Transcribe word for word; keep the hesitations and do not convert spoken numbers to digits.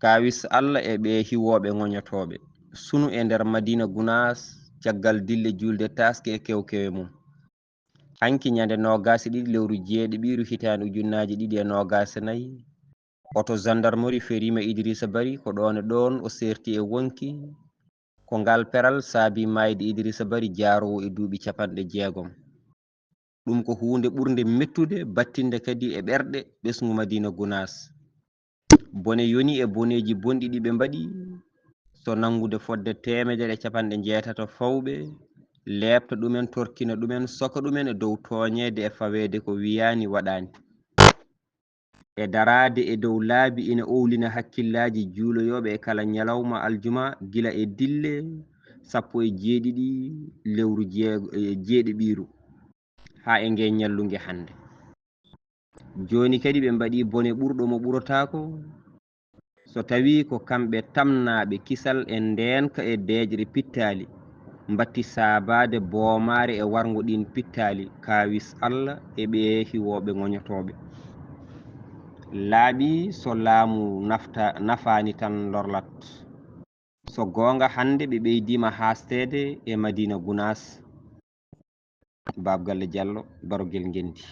Kaawis Alla e ɓee hiwooɓe ŋoñotooɓe. Sunu e nder Madiina Gunaas, caggal dille juulde taaske e kewkewe mum. Hanki ñande noogaas e ɗiɗi lewru jeeɗiɓiiru hitaande ujunnaaje ɗiɗi e noogaas e nayi, oto gendarmerie feriima Idrissa Bari ko ɗoon e ɗoon o seerti e wonki. Ko ngaal peral saabii maayde Idrissa Bari jaaroowo e duuɓi capanɗe jeegom. Ɗum ko huunde ɓurnde mettude, battinde kadi e ɓerɗe ɓesngu Madiina Gunaas. Bone yonii e boneeji bonɗi ɗi ɓe mbaɗi, so nanngude fodde teemedere e capanɗe njeetato fawɓe, leepta ɗumen, torkina ɗumen, soka ɗumen e dow tooñeede e faweede ko wiyaani waɗaani. E daraade e dow laabi ina owlina hakkillaaji juuloyooɓe e kala ñalawma aljuma gila e dille sappo e jeeɗiɗi lewru jeego-, e jeeɗiɓiiru haa e ngee ñallunge hannde. Jooni kadi ɓe mbaɗii bone ɓurɗo mo ɓurotaako, so tawii ko kamɓe tamnaaɓe kisal e ndeenka e deeƴre pittaali, mbatti saabaade boomaare e warngo ɗiin pittaali, kaawis Alla e ɓee hiwooɓe ŋoñotooɓe. Laaɓi so laamu nafta-, nafaani tan lorlat. So goonga, hannde ɓe ɓeydiima haasteede e Madiina Gunaas. Baab Galle Jallo, Baro Gel Ngenndi.